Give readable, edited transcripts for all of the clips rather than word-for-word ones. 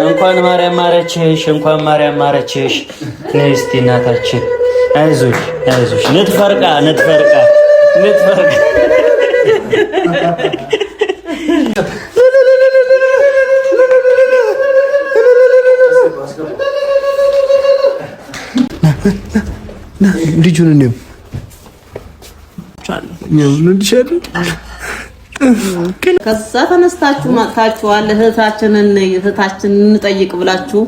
እንኳን ማርያም ማረችሽ፣ እንኳን ማርያም ማረችሽ። ነይ እስቲ እናታችን፣ አይዞሽ፣ አይዞሽ። ንትፈርቃ ንትፈርቃ ንትፈርቃ ልጁን እንየው። ከዛ ተነስታችሁ መጥታችኋል። እህታችንን እህታችንን እንጠይቅ ብላችሁ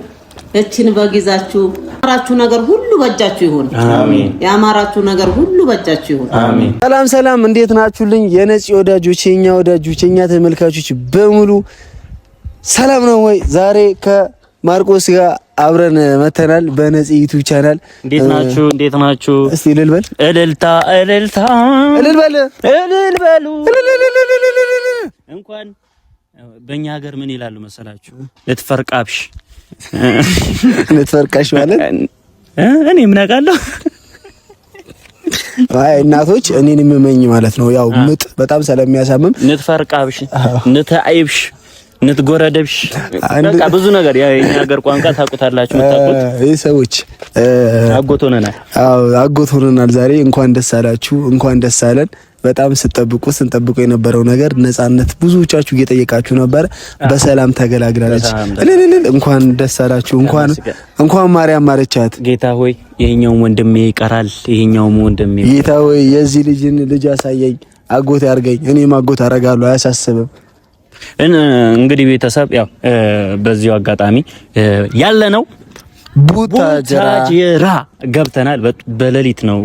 እችን በግ ይዛችሁ ያማራችሁ ነገር ሁሉ በእጃችሁ ይሁን። ያማራችሁ ነገር ሁሉ በእጃችሁ ይሁን። ሰላም ሰላም፣ እንዴት ናችሁልኝ? የነፂ ወዳጆች፣ የኛ ወዳጆች፣ የኛ ተመልካቾች በሙሉ ሰላም ነው ወይ? ዛሬ ከማርቆስ ጋር አብረን መተናል በነፂ YouTube channel። እንዴት ናችሁ? እንዴት ናችሁ? እስቲ እልል በል። እልልታ እልልታ፣ እልል በል፣ እልል በሉ። እንኳን በእኛ ሀገር ምን ይላሉ መሰላችሁ? ልትፈርቃብሽ ልትፈርቃሽ ማለት እኔ ምን አውቃለሁ። አይ እናቶች እኔን የምመኝ ማለት ነው። ያው ምጥ በጣም ስለሚያሳምም ንትፈርቃብሽ፣ ንትአይብሽ፣ ንትጎረደብሽ በቃ ብዙ ነገር ያ የኛ ሀገር ቋንቋ ታውቁታላችሁ። የምታውቁት ይህ ሰዎች አጎት ሆነናል። አዎ አጎት ሆነናል። ዛሬ እንኳን ደስ አላችሁ፣ እንኳን ደስ አለን። በጣም ስጠብቁ ስንጠብቁ የነበረው ነገር ነፃነት፣ ብዙዎቻችሁ እየጠየቃችሁ ነበር። በሰላም ተገላግላለች። እልልል እንኳን ደስ አላችሁ፣ እንኳን እንኳን ማርያም ማረቻት። ጌታ ሆይ ይሄኛውም ወንድሜ ይቀራል፣ ይሄኛውም ወንድሜ ጌታ ሆይ የዚህ ልጅን ልጅ አሳየኝ፣ አጎት ያርገኝ፣ እኔም አጎት አረጋለሁ። አያሳስብም። እንግዲህ ቤተሰብ ያው በዚሁ አጋጣሚ ያለ ነው ቡታጅራ ገብተናል። በሌሊት ነው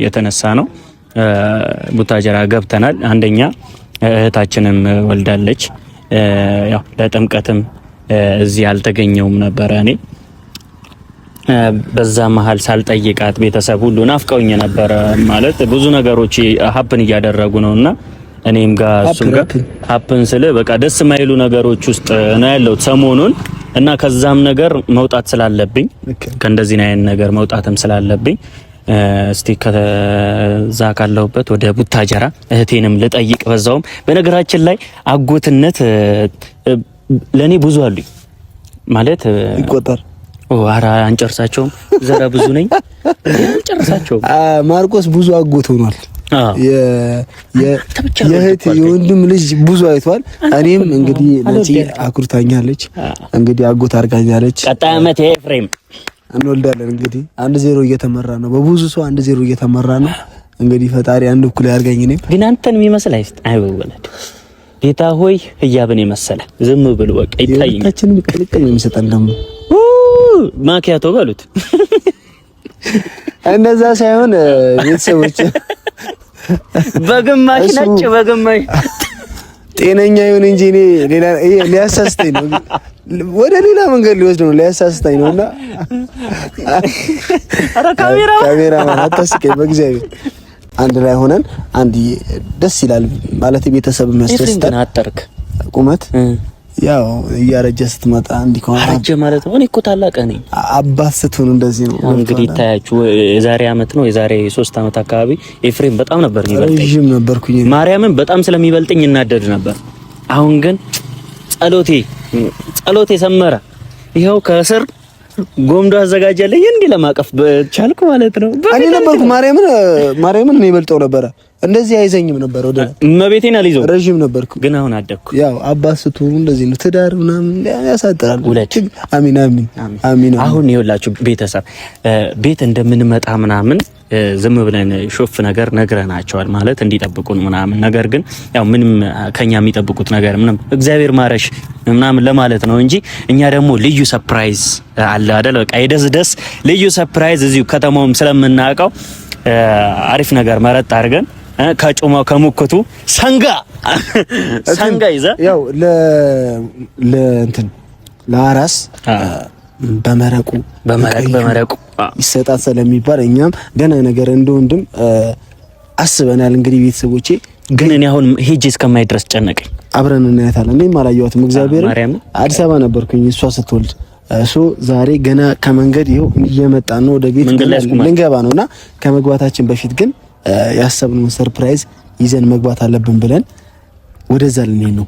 የተነሳ ነው። ቡታጅራ ገብተናል። አንደኛ እህታችንም ወልዳለች። ያው ለጥምቀትም እዚህ አልተገኘውም ነበረ እኔ በዛ መሀል ሳልጠይቃት ቤተሰብ ሁሉ ናፍቀውኝ ነበረ። ማለት ብዙ ነገሮች happen እያደረጉ ነውና እኔም ጋር እሱም ጋር happen ስለ በቃ ደስ የማይሉ ነገሮች ውስጥ ነው ያለሁት ሰሞኑን እና ከዛም ነገር መውጣት ስላለብኝ ከእንደዚህ አይነት ነገር መውጣትም ስላለብኝ እስቲ ከዛ ካለሁበት ወደ ቡታጀራ እህቴንም ልጠይቅ በዛውም። በነገራችን ላይ አጎትነት ለእኔ ብዙ አሉኝ ማለት ይቆጠር ኧረ አንጨርሳቸውም። ዘረ ብዙ ነኝ አንጨርሳቸውም። ማርቆስ ብዙ አጎት ሆኗል። የእህት የወንድም ልጅ ብዙ አይቷል። እኔም እንግዲህ ነፂ አኩርታኛለች፣ እንግዲህ አጎት አድርጋኛለች። ቀጣይ ዓመት ኤፍሬም እንወልዳለን። እንግዲህ 1-0 እየተመራ ነው፣ በብዙ ሰው 1-0 እየተመራ ነው። እንግዲህ ፈጣሪ አንድ እኩል ያድርገኝ። እኔም ግን አንተን የሚመስል አይስጥ አይወለድ። ጌታ ሆይ ህያብን የመሰለ ዝም ብሎ በቃ ይታየኛል። ሁለታችንም ቅልቅል ነው የሚሰጠን ደግሞ ማኪያቶ በሉት። እንደዛ ሳይሆን ቤተሰቦች በግማሽ ነጭ በግማሽ ጤነኛ ይሁን እንጂ እኔ ሌላ ይሄ ሊያሳስተኝ ነው፣ ወደ ሌላ መንገድ ሊወስድ ነው፣ ሊያሳስተኝ ነው። እና ኧረ ካሜራማን አታስቀኝ በእግዚአብሔር። አንድ ላይ ሆነን አንድ ደስ ይላል ማለት ቤተሰብ የሚያስደስታል። አጠርክ ቁመት ያው እያረጀ ስትመጣ እንዲህ ከሆነ አረጀ ማለት ነው። እኔ እኮ ታላቅ ነኝ። አባት ስትሆን እንደዚህ ነው። እንግዲህ ይታያችሁ። የዛሬ አመት ነው የዛሬ 3 አመት አካባቢ ኤፍሬም በጣም ነበር የሚበልጠኝ። ረዥም ነበርኩኝ። ማርያምን በጣም ስለሚበልጠኝ እናደድ ነበር። አሁን ግን ጸሎቴ ጸሎቴ ሰመረ። ይኸው ከስር ጎምዶ አዘጋጀልኝ እንዲህ ለማቀፍ ቻልኩ ማለት ነው። እኔ ነበርኩ ማርያምን ማርያምን እኔ በልጠው ነበረ። እንደዚህ አይዘኝም ነበር። ወደ እመቤቴን አልይዘው ረዥም ነበርኩ፣ ግን አሁን አደግኩ። ያው አባት ስትሆኑ እንደዚህ ነው። ትዳር ምናምን ያሳጥራል። ውለድ። አሚን አሚን አሚን። አሁን ይኸውላችሁ ቤተሰብ ቤት እንደምንመጣ ምናምን ዝም ብለን ሾፍ ነገር ነግረናቸዋል ማለት እንዲጠብቁን ምናምን። ነገር ግን ያው ምንም ከኛ የሚጠብቁት ነገር ምንም እግዚአብሔር ማረሽ ምናምን ለማለት ነው እንጂ እኛ ደግሞ ልዩ surprise አለ አይደል? በቃ የደስ ደስ ልዩ surprise እዚሁ ከተማውም ስለምናውቀው አሪፍ ነገር መረጥ አድርገን ከጮማው ከሙክቱ ሰንጋ ሰንጋ ይዘ ያው ለ ለእንትን ለአራስ በመረቁ በመረቅ በመረቁ ይሰጣት ስለሚባል እኛም ገና ነገር እንደ ወንድም አስበናል። እንግዲህ ቤተሰቦቼ ግን እኔ አሁን ሄጄ እስከማይ ድረስ ጨነቀኝ። አብረን እናያታለን። እኔም አላየኋትም። እግዚአብሔር አዲስ አበባ ነበርኩኝ እሷ ስትወልድ እሱ ዛሬ ገና ከመንገድ ይኸው እየመጣ ነው፣ ወደ ቤት ልንገባ ነውና ከመግባታችን በፊት ግን ያሰብነውን surprise ይዘን መግባት አለብን ብለን ወደዛ ልንሄድ ነው።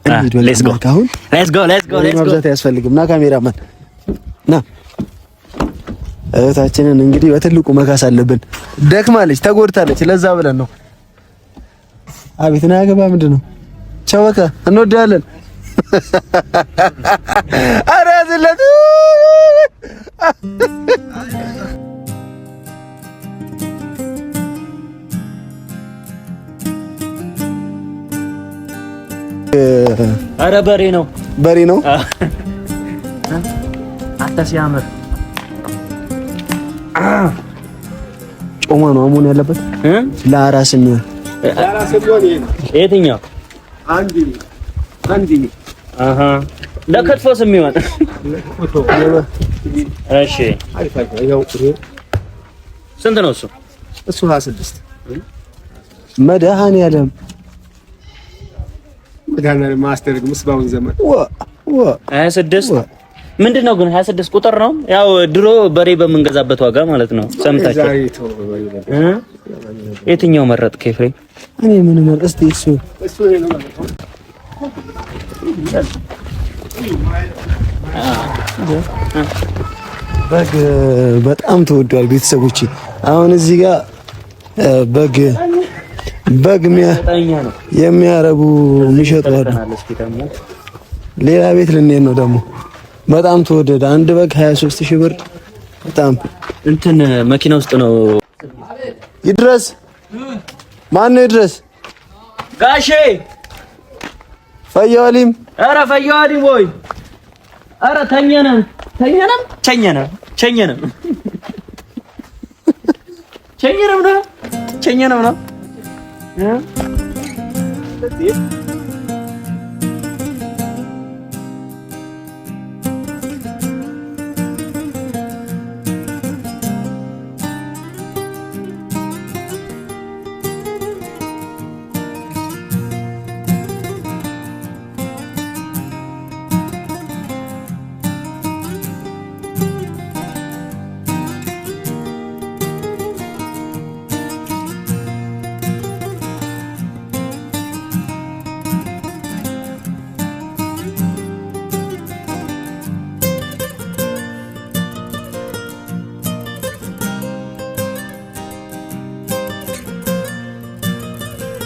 እንሂድ። በቃ አሁን let's go let's go let's go። ማብዛት አያስፈልግም። ና ካሜራማን ና። እህታችንን እንግዲህ በትልቁ መካስ አለብን። ደክማለች፣ ተጎድታለች። ለዛ ብለን ነው። አቤት ና ያገባ ምንድን ነው? ቻው በቃ እንወዳለን። ኧረ ያዝለት። ኧረ በሬ ነው በሬ ነው። አንተ ሲያምር ጮማ ነው መሆን ያለበት ለአራስ የሚሆን የትኛው? ለክትፎስ የሚሆን እሺ። ስንት ነው እሱ? እሱ 26 መድኃኒዓለም መድኃኒዓለም አያስደርግም። እሱ በአሁን ዘመን 26 ምንድን ነው ግን 26 ቁጥር ነው። ያው ድሮ በሬ በምንገዛበት ዋጋ ማለት ነው። ሰምታችሁ የትኛው መረጥክ ኤፍሬም? እኔ ምን መርጥ እስቲ እሱ በግ በጣም ተወዷል። ቤተሰቦቼ አሁን እዚህ ጋር በግ በግ የሚያረቡ የሚሸጡ አሉ። ሌላ ቤት ልንሄድ ነው ደግሞ በጣም ተወደደ። አንድ በግ 23 ሺህ ብር በጣም እንትን መኪና ውስጥ ነው። ይድረስ ማን ነው ይድረስ? ጋሼ ፈየዋሊም ኧረ ፈየዋሊም ወይ ኧረ ተኘነ ተኘነም ቸኘነ ቸኘነም ቸኘነም ነው ቸኘነም ነው።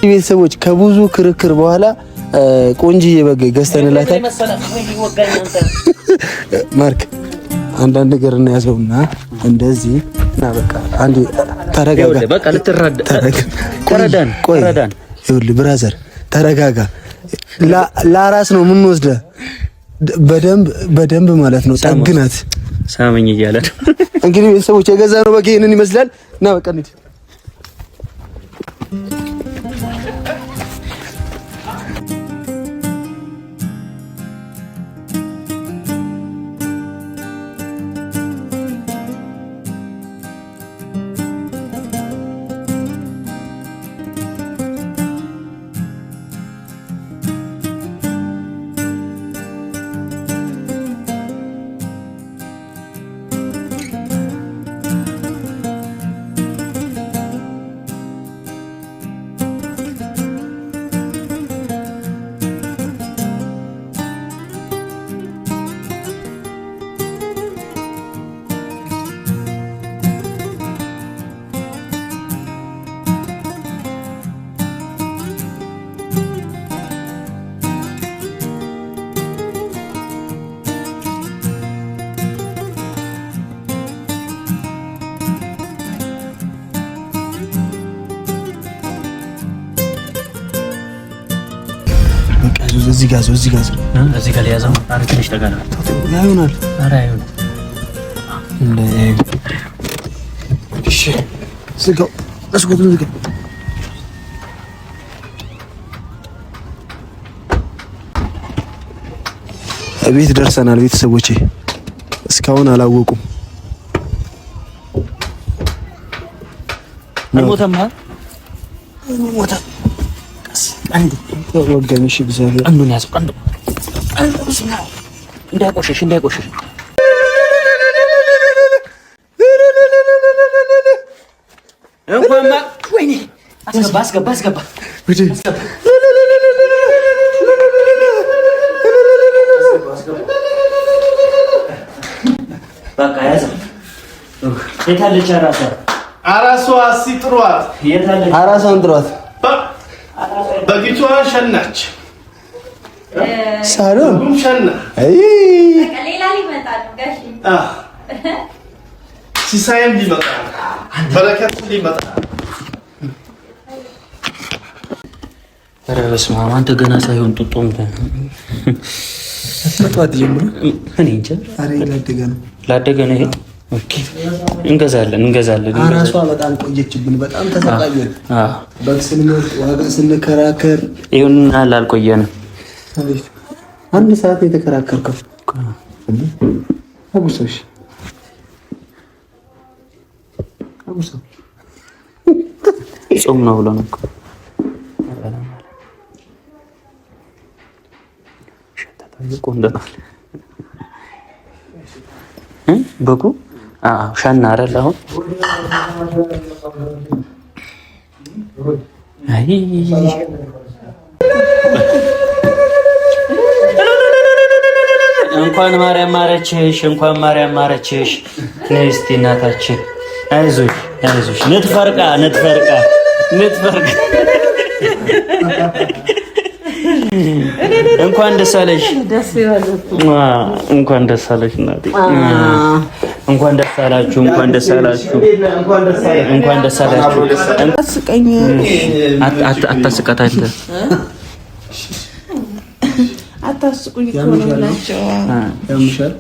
ቤተሰቦች ከብዙ ክርክር በኋላ ቆንጂዬ በግ ገዝተንላታል። ማርክ አንዳንድ ነገር እናያዘውና እንደዚህ እና በቃ አንዴ ተረጋጋ። በቃ ተረዳን። ይኸውልህ brother ተረጋጋ። ለአራስ ነው የምንወስደህ በደንብ በደንብ ማለት ነው። ጠግናት ሳመኝ እያለ እንግዲህ ቤተሰቦች የገዛ ነው በግ ይሄንን ይመስላል እና በቃ እንሂድ። እዚህ ጋር እዚህ ጋር እዚህ ጋር ያዘው። ኧረ ትንሽ ጠጋ ነው ያዩናል። ኧረ አይሆንም። እሺ ዝጋው፣ መስኮቱን ዝጋው። ቤት ደርሰናል ቤተሰቦቼ፣ እስካሁን አላወቁም። አልሞተም። አልሞተም። ወጋኝ። እሺ እግዚአብሔር ቀንዱን ያዘው። ቀንዱ እንዳይቆሽሽ እንዳይቆሽሽ። እንኳን ወይኔ አስገባ አስገባ አስገባ። በቃ ያዘ። የታለች አራሷ? አራሷ እስኪ ጥሯት። የታለች አራሷን ጥሯት። በጊቷ ሸናች ሳሎን ሸና። አይ ሌላ ሊመጣ ነው ጋሽ። ሲሳይም ሊመጣ በረከትም ሊመጣ። ኧረ በስመ አብ አንተ ገና ሳይሆን ጡጦም ጠዋት ጀምሮ እኔ እንጃ። ኧረ ላደገ ነው ላደገ ነው ይሄ። Okay እንገዛለን እንገዛለን። አራሷ በጣም ቆየችብን። በጣም ተሰቃየን። በግ ስንመርጥ ዋጋ ስንከራከር ይሁንና አልቆየንም። አንድ ሰዓት የተከራከርከው አጉርሰው። እሺ አጉርሰው። ጾም ነው ብሎ ነው። በጉ ሻና አይደል? አሁን አይ እንኳን ማርያም ማረችሽ፣ እንኳን ማርያም ማረችሽ። ነይ እስቲ እናታችን፣ አይዞሽ፣ አይዞሽ። ንትፈርቃ ንትፈርቃ ንትፈርቃ። እንኳን ደስ አለሽ፣ እንኳን ደስ አለሽ እናቴ። እንኳን ደስ አላችሁ፣ እንኳን ደስ አላችሁ፣ እንኳን ደስ አላችሁ። አታስቃት አንተ አታስቁኝ እኮ ነው የምላቸው። ያምሻል።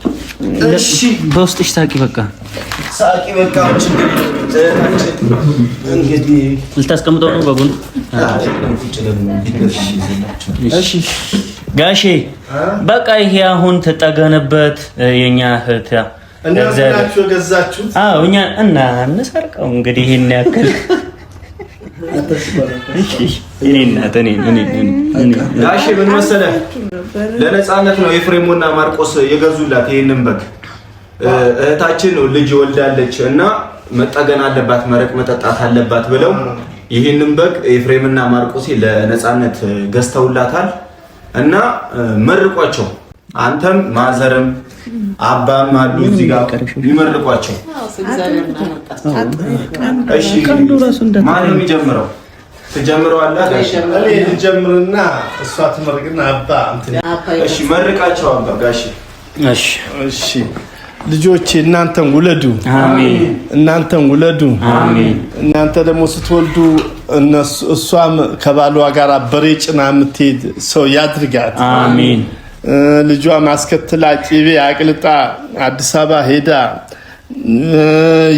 በውስጥሽ ሳቂ፣ በቃ ሳቂ፣ በቃ እንግዲህ ልታስቀምጠው ነው በጉን። ጋሼ በቃ ይሄ አሁን ተጠገነበት። የኛ እህት እናንተ የገዛችሁት? አዎ እኛ እና እንሰርቀው እንግዲህ ይሄን ያክል ጋሼ ምን መሰለህ፣ ለነፃነት ነው ኤፍሬምና ማርቆስ የገዙላት ይሄንን በግ። እህታችን ልጅ ወልዳለች እና መጠገን አለባት፣ መረቅ መጠጣት አለባት ብለው ይህንን በግ ኤፍሬምና ማርቆስ ለነፃነት ገዝተውላታል እና መርቋቸው። አንተም ማዘርም አባም አሉ እዚህ ጋር ይመርቋቸው። እሺ ማን ነው የሚጀምረው? ትጀምረዋለህ? እኔ ልጀምርና እሷ ትመርቅና አባ እንትን። እሺ መርቃቸው አባ ጋሽ። እሺ እሺ ልጆቼ እናንተን ውለዱ፣ አሜን። እናንተን ውለዱ፣ አሜን። እናንተ ደግሞ ስትወልዱ እሷም ከባሏ ጋር በሬ ጭና የምትሄድ ሰው ያድርጋት። አሜን። ልጇ ማስከትላ ቂቤ አቅልጣ አዲስ አበባ ሄዳ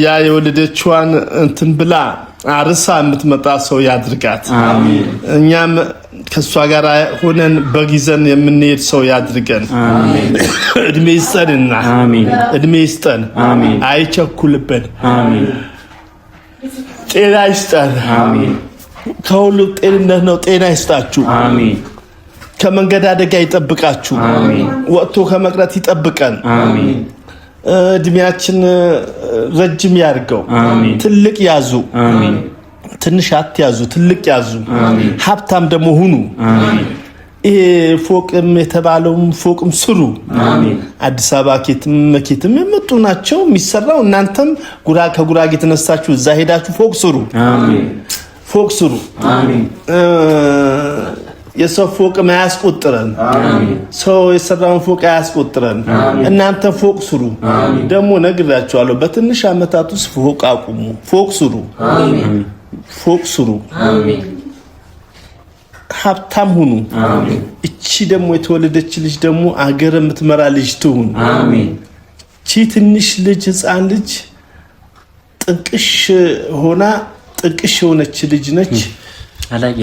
ያ የወለደችዋን እንትን ብላ አርሳ የምትመጣ ሰው ያድርጋት። እኛም ከእሷ ጋር ሆነን በግ ይዘን የምንሄድ ሰው ያድርገን። እድሜ ይስጠንና እድሜ ይስጠን፣ አይቸኩልብን፣ ጤና ይስጠን። ከሁሉ ጤንነት ነው። ጤና ይስጣችሁ። ከመንገድ አደጋ ይጠብቃችሁ። ወጥቶ ከመቅረት ይጠብቀን። እድሜያችን ረጅም ያድርገው። ትልቅ ያዙ፣ ትንሽ አትያዙ፣ ትልቅ ያዙ። ሀብታም ደግሞ ሁኑ። ይሄ ፎቅም የተባለውም ፎቅም ስሩ። አዲስ አበባ ኬትም መኬትም የመጡ ናቸው የሚሰራው። እናንተም ከጉራጌ የተነሳችሁ እዛ ሄዳችሁ ፎቅ ስሩ፣ ፎቅ ስሩ። የሰው ፎቅም አያስቆጥረን። ሰው የሰራውን ፎቅ አያስቆጥረን። እናንተ ፎቅ ስሩ። ደግሞ ነግራችኋለሁ፣ በትንሽ ዓመታት ውስጥ ፎቅ አቁሙ። ፎቅ ስሩ፣ ፎቅ ስሩ። ሀብታም ሁኑ። እቺ ደግሞ የተወለደች ልጅ ደግሞ አገር የምትመራ ልጅ ትሁን። እቺ ትንሽ ልጅ ህፃን ልጅ ጥንቅሽ ሆና ጥንቅሽ የሆነች ልጅ ነች።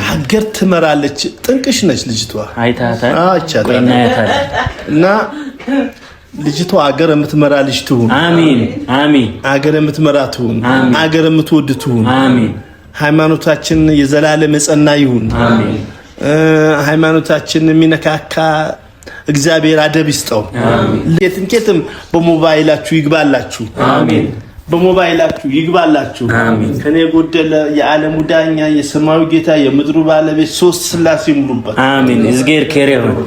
ሀገር ትመራለች። ጥንቅሽ ነች ልጅቷ እና ልጅቷ አገር የምትመራ ልጅ ትሁን። አሜን አሜን። አገር የምትመራ ትሁን። አገር የምትወድ ትሁን። አሜን። ሃይማኖታችን የዘላለም የጸና ይሁን። አሜን። ሃይማኖታችን የሚነካካ እግዚአብሔር አደብ ይስጠው። ኬትም ኬትም በሞባይላችሁ ይግባላችሁ። አሜን። በሞባይላችሁ ይግባላችሁ። ከኔ የጎደለ የዓለሙ ዳኛ የሰማዩ ጌታ የምድሩ ባለቤት ሶስት ስላሴ ይሙሉበት። አሜን። እዝጌር ኬር ይሁን።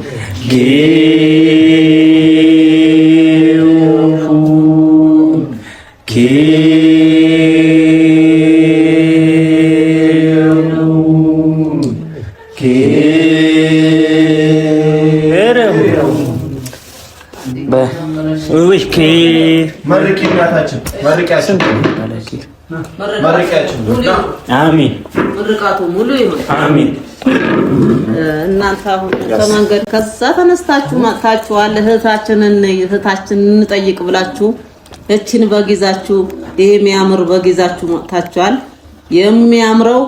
አሜን። ምርቃቱ ሙሉ ይሁን። አሜን። እናንተ አሁን ከመንገድ ከዛ ተነስታችሁ መጥታችኋል። እህታችንን እህታችንን እንጠይቅ ብላችሁ እችን በግ ይዛችሁ ይሄ የሚያምር በግ ይዛችሁ መጥታችኋል። የሚያምረው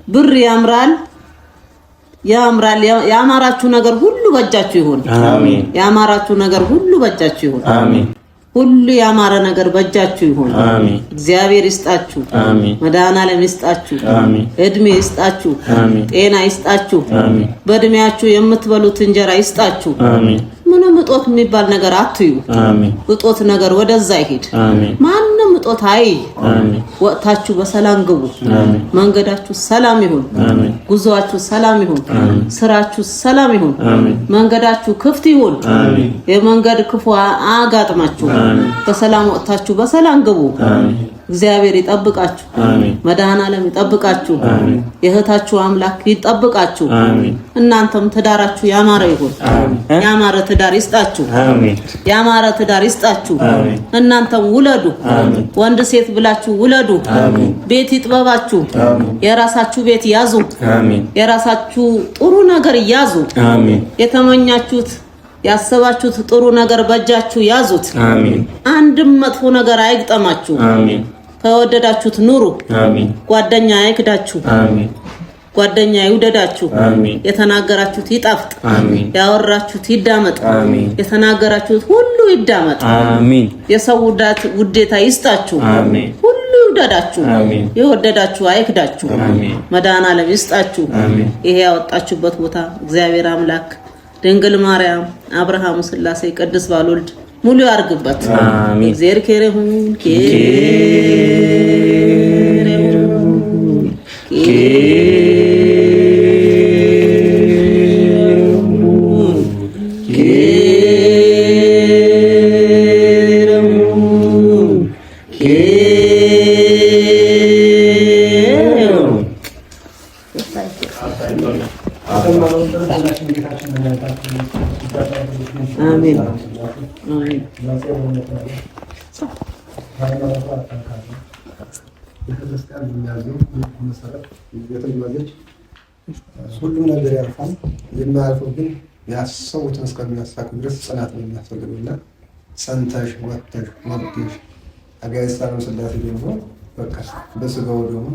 ብር ያምራል ያምራል። ያማራችሁ ነገር ሁሉ በእጃችሁ ይሁን። አሜን። ያማራችሁ ነገር ሁሉ በእጃችሁ ይሁን። አሜን። ሁሉ ያማረ ነገር በእጃችሁ ይሁን። አሜን። እግዚአብሔር ይስጣችሁ። አሜን። መድኃኔዓለም ይስጣችሁ። አሜን። እድሜ ይስጣችሁ። አሜን። ጤና ይስጣችሁ። አሜን። በእድሜያችሁ የምትበሉት እንጀራ ይስጣችሁ። አሜን። ምንም እጦት የሚባል ነገር አትዩ። አሜን። እጦት ነገር ወደዛ ይሄድ። አሜን። ማንም እጦት አይ። አሜን። ወጥታችሁ በሰላም ግቡ። አሜን። መንገዳችሁ ሰላም ይሁን። አሜን። ጉዞአችሁ ሰላም ይሁን። ስራችሁ ሰላም ይሁን። አሜን። መንገዳችሁ ክፍት ይሁን። አሜን። የመንገድ ክፉ አጋጥማችሁ በሰላም ወጥታችሁ በሰላም ግቡ። አሜን። እግዚአብሔር ይጠብቃችሁ። አሜን። መድኃኔዓለም ይጠብቃችሁ። አሜን። የእህታችሁ አምላክ ይጠብቃችሁ። አሜን። እናንተም ትዳራችሁ ያማረ ይሁን። ያማረ ትዳር ይስጣችሁ። አሜን። ያማረ ትዳር ይስጣችሁ። አሜን። እናንተም ውለዱ። አሜን። ወንድ ሴት ብላችሁ ውለዱ። አሜን። ቤት ይጥበባችሁ። አሜን። የራሳችሁ ቤት ያዙ። አሜን። የራሳችሁ ጥሩ ነገር ያዙ። አሜን። የተመኛችሁት ያሰባችሁት ጥሩ ነገር በእጃችሁ ያዙት። አሜን። አንድም መጥፎ ነገር አይግጠማችሁ። አሜን። ከወደዳችሁት ኑሩ። አሜን። ጓደኛ አይክዳችሁ። አሜን። ጓደኛ ይውደዳችሁ። አሜን። የተናገራችሁት ይጣፍጥ። አሜን። ያወራችሁት ይዳመጥ። አሜን። የተናገራችሁት ሁሉ ይዳመጥ። አሜን። የሰው ውዴታ ይስጣችሁ። አሜን። ሁሉ ይውደዳችሁ። አሜን። የወደዳችሁ አይክዳችሁ። አሜን። መድኃኔዓለም ይስጣችሁ። አሜን። ይሄ ያወጣችሁበት ቦታ እግዚአብሔር አምላክ ድንግል ማርያም አብርሃሙ ስላሴ ቅዱስ ባልወልድ ሙሉ ያርግበት። አሜን። እግዚአብሔር ኬሬሁን ኬሬሁን ኬሬሁን ኬሬሁን። አሜን አሜን። ሁሉም ነገር ያልፋል። የማያልፈው ግን ያሰቡትን እስከሚያሳኩ ድረስ ጽናት ነው የሚያስፈልገው እና ጸንተሽ ወጥተሽ ወርደሽ አጋዕዝተ ዓለም ሥላሴ ደግሞ በቃ በስጋው ደግሞ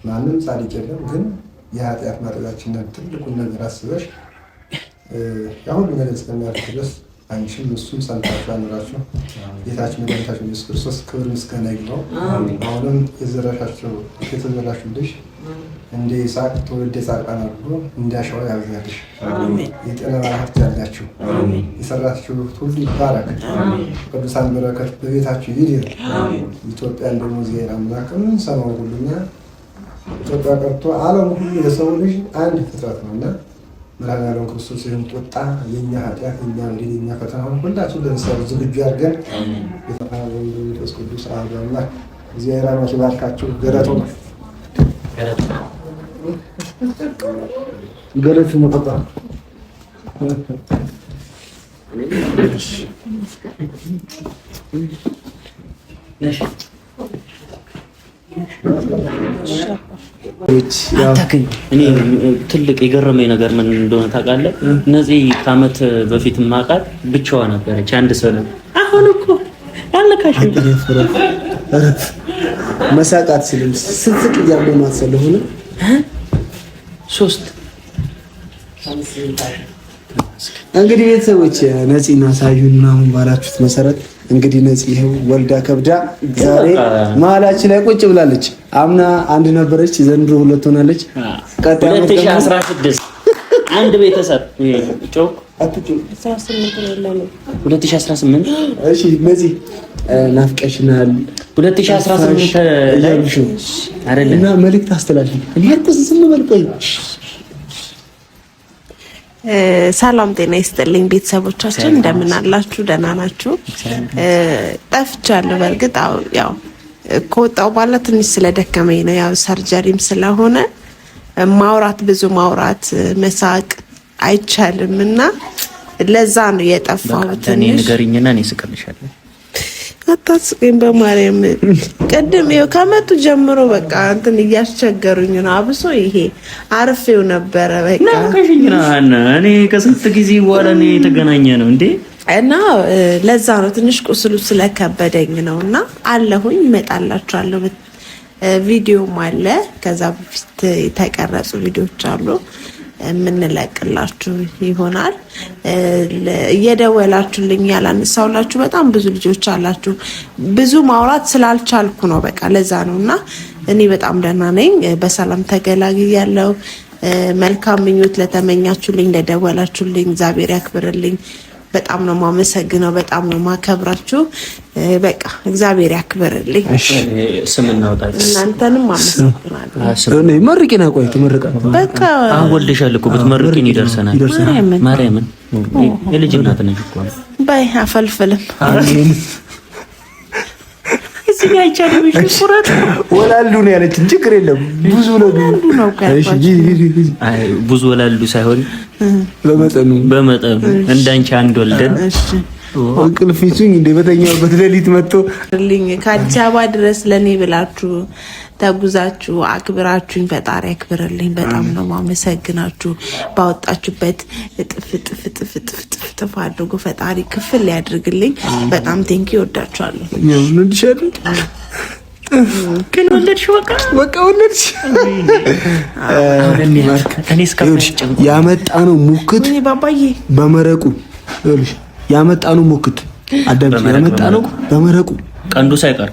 ማንም ጻድቅ የለም፣ ግን የኃጢአት ማጠቢያችንን ትልቁን ነገር አስበሽ ያ ሁሉ ነገር እስከሚያልፍ ድረስ አንቺም እሱም ጸንታችሁ አኑራችሁ ጌታችን መድኃኒታችን ኢየሱስ ክርስቶስ ክብር ምስጋና ይግባው። አሁንም የዘራሻቸው የተዘራሹልሽ እንደ ይስሐቅ ትውልድ የጻድቃን አድርጎ እንዳሸዋ ያብዛልሽ። የጤና ባለሀብት ያላችሁ የሰራችሁት ሁሉ ይባረክ። ቅዱሳን በረከት በቤታችሁ ይደር። ኢትዮጵያን ደግሞ እግዚአብሔር አምላክ የምንሰማው ሁሉና ኢትዮጵያ ቀርቶ ዓለም ሁሉ የሰው ልጅ አንድ ፍጥረት ነው እና መድኃኔዓለም ክርስቶስ ይህን ቁጣ የእኛ ኃጢአት የእኛ በደል የእኛ ፈተና ሁላችን ለንስሐ ዝግጁ አድርገን መንፈስ ቅዱስ አሐዱ አምላክ እግዚአብሔር አምላክ ይባርካችሁ። ገረቱ ነው ገረቱ መቆጣ አታገኝ። እኔ ትልቅ የገረመኝ ነገር ምን እንደሆነ ታውቃለህ? እነዚህ ከዓመት በፊት ማውቃት ብቻዋ ነበረች፣ አንድ ሰው ነው። አሁን እኮ አልነካሽም። መሳቅ አትችልም። ስትስቅ እያመማት ስለሆነ ሶስት እንግዲህ ቤተሰቦች ነፂና ሳዩን ምናምን ባላችሁት መሰረት እንግዲህ ነፂ ይኸው ወልዳ ከብዳ ዛሬ መሀላችን ላይ ቁጭ ብላለች። አምና አንድ ነበረች፣ ዘንድሮ ሁለት ሆናለች። ቀጣይ ዓመት ደግሞ 2016 አንድ ቤተሰብ ጮክ 2018 እሺ ነፂ ናፍቀሽናል 2018 ላይ እያሉሽ ነው አይደለም እና መልእክት አስተላልፊ። ማርቆስ ዝም በል ቆይ። ሰላም ጤና ይስጥልኝ ቤተሰቦቻችን፣ እንደምን አላችሁ? ደህና ናችሁ? ጠፍቻለሁ። በእርግጥ አዎ፣ ያው ከወጣሁ በኋላ ትንሽ ስለደከመኝ ነው። ያው ሰርጀሪም ስለሆነ ማውራት ብዙ ማውራት መሳቅ አይቻልም እና ለዛ ነው የጠፋሁት። እኔ ንገሪኝና እኔ ስቅልሻለሁ። አታስቀኝ በማርያም። ቅድም ይኸው ከመጡ ጀምሮ በቃ እንትን እያስቸገሩኝ ነው። አብሶ ይሄ አርፌው ነበረ። በቃ እኔ ከስንት ጊዜ በኋላ ነው የተገናኘ ነው እንዴ እና ለዛ ነው ትንሽ ቁስሉ ስለከበደኝ ነው። እና አለሁኝ፣ እመጣላችኋለሁ። ቪዲዮም አለ፣ ከዛ በፊት የተቀረጹ ቪዲዮዎች አሉ የምንለቅላችሁ ይሆናል። እየደወላችሁልኝ ያላነሳሁላችሁ በጣም ብዙ ልጆች አላችሁ። ብዙ ማውራት ስላልቻልኩ ነው፣ በቃ ለዛ ነው። እና እኔ በጣም ደህና ነኝ፣ በሰላም ተገላግያለሁ። መልካም ምኞት ለተመኛችሁልኝ፣ ለደወላችሁልኝ እግዚአብሔር ያክብርልኝ። በጣም ነው ማመሰግነው። በጣም ነው ማከብራችሁ። በቃ እግዚአብሔር ያክብርልኝ። ስም እናውጣለን። እናንተንም አመሰግናለሁ። መርቂና ቆይ ትመርቃ በቃ አሁን ወልደሻል እኮ ብትመርቂን ይደርሰናል። ማርያምን የልጅ እናት ነሽ እኮ ባይ አፈልፍልም ወላሉ ነው ያለችን። ችግር የለም ብዙ ብዙ ወላሉ ሳይሆን በመጠኑ በመጠኑ እንዳንቺ አንድ ወልደን እንቅልፍ ይዙኝ እንደ በተኛሁበት ሌሊት መጥቶ ልኝ ከአዲስ አበባ ድረስ ለእኔ ብላችሁ ተጉዛችሁ አክብራችሁኝ ፈጣሪ ያክብርልኝ። በጣም ነው ማመሰግናችሁ። ባወጣችሁበት እጥፍ እጥፍ እጥፍ እጥፍ እጥፍ አድርጎ ፈጣሪ ክፍል ያድርግልኝ። በጣም thank you። እወዳችኋለሁ። ግን ወለድሽ? በቃ በቃ ወለድሽ። ያመጣነው ሙክት በመረቁ ያመጣነው ሙክት አዳምጪ፣ ያመጣነው በመረቁ ቀንዱ ሳይቀር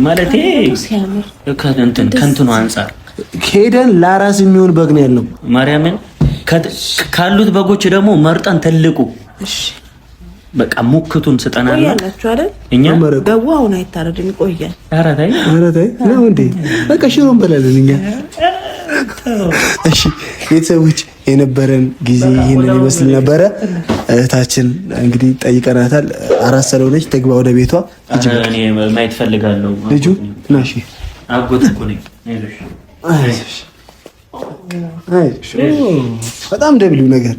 ማለቴ ከእንትኑ አንጻር ሄደን ለአራስ የሚሆን በግ ነው ያልነው። ማርያምን ካሉት በጎች ደግሞ መርጠን ትልቁ በቃ ሙክቱን ስጠናና ያላችሁ አይደል? እኛ በጉ አሁን አይታረድም፣ ይቆያል። ኧረ ተይ፣ ኧረ ተይ ነው እንዴ? በቃ ሽሮ እንበላለን እኛ። እሺ ቤተሰቦች የነበረን ጊዜ ይህንን ይመስል ነበረ። እህታችን እንግዲህ ጠይቀናታል። አራስ ስለሆነች ትግባ ወደ ቤቷ። እኔ ማየት ፈልጋለሁ። ልጁ ናሽ አጎት እኮ ነኝ። አይዞሽ፣ አይዞሽ። በጣም ደብሊው ነገር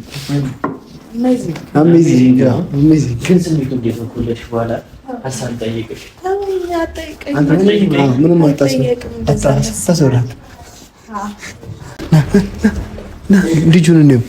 amazing amazing። ግን ስሜቱ እንዴት ነው? ከወለድሽ በኋላ ሀሳብ ጠይቅሽ? ምንም አታስብላት። ልጁን እንዲሁም